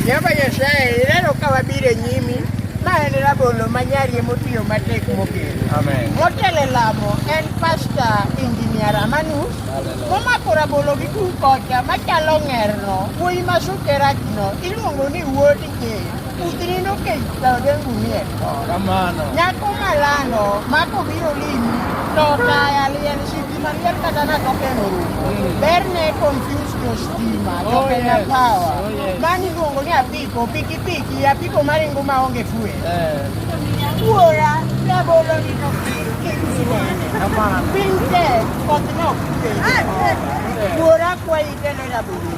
Jehova Nyasaye, ineno ka wabiro e nyimi. Ma en rabolo ma nyari emotiyo matek mokelo. Amen. Motelo e lamo en Pastor Engineer Amanus momako rabolo gi tung' kocha machalo ng'erno, wuoyi ma suke rachno iluongo ni wuod J. Udhni nokech odengu nie tol. Kamano. Nyako malando ma kobiro limi to taya liel sitima liel kata na token orumo. Berne confuse jo stima to Oh, Kenya yes. Power. Oh, yes. Mani iluongo ni apiko, pikipiki, apiko maringo maonge fuel. Eh. Wuora, rabolo ni to kik inene. Kamano. Piny tek, koth nok chwe. Wuora kwayi telo rabolo.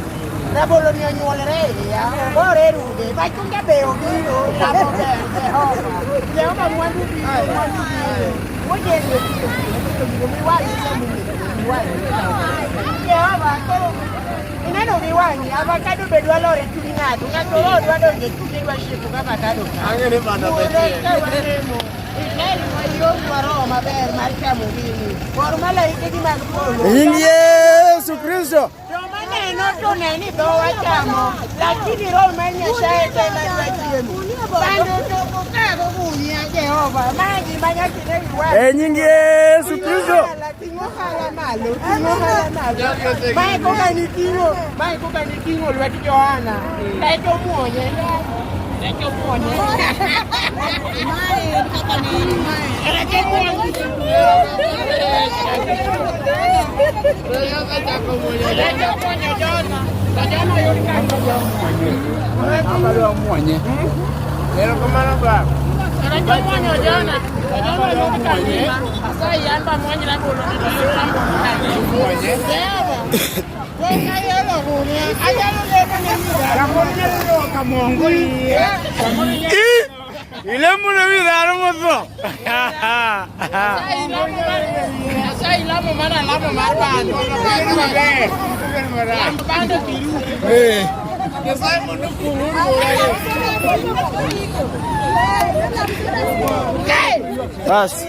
Rabolo ni onyuolre e iya, ogore e rude, machunga be obiro, chamo ber, Jehova. Jehova mwandu biro, mwandu biro. Wojendo biro, biro, biro, miwang'i samuel, miwang'i. Jehova, koro ineno gi wang'i, avocado be dwa lor e chuny ng'ato, ng'ato roho dwa donjo e chunye dwa shieko ka avocado ka. Ang'e ni bana Wuora betie. ka walemo, itelnwa iornwa roho maber mar chamo gini. Or malaike gi mag polo. Nying Yesu Kristo. Joma neno to ne ni dhowa chamo, lakini roho mar Nyasaye to ema dwa chiemo. Bando chopo kago gunia Jehova, ma gima nyaka ine gi wang'i. E nying Yesu Kristo. Ting'o ohala malo, ting'o ohala malo. Mae koka niting'o, mae koka niting'o lwet Johana. Kaeto muonye. Kaeto muonye. Kaeto muonye. Erokamano baba. Ilemo ne wi dhano motho. Asailamo mana lamo mar bando. Lam bando kiru. Nyasaye mondo okuong oluora. Bas.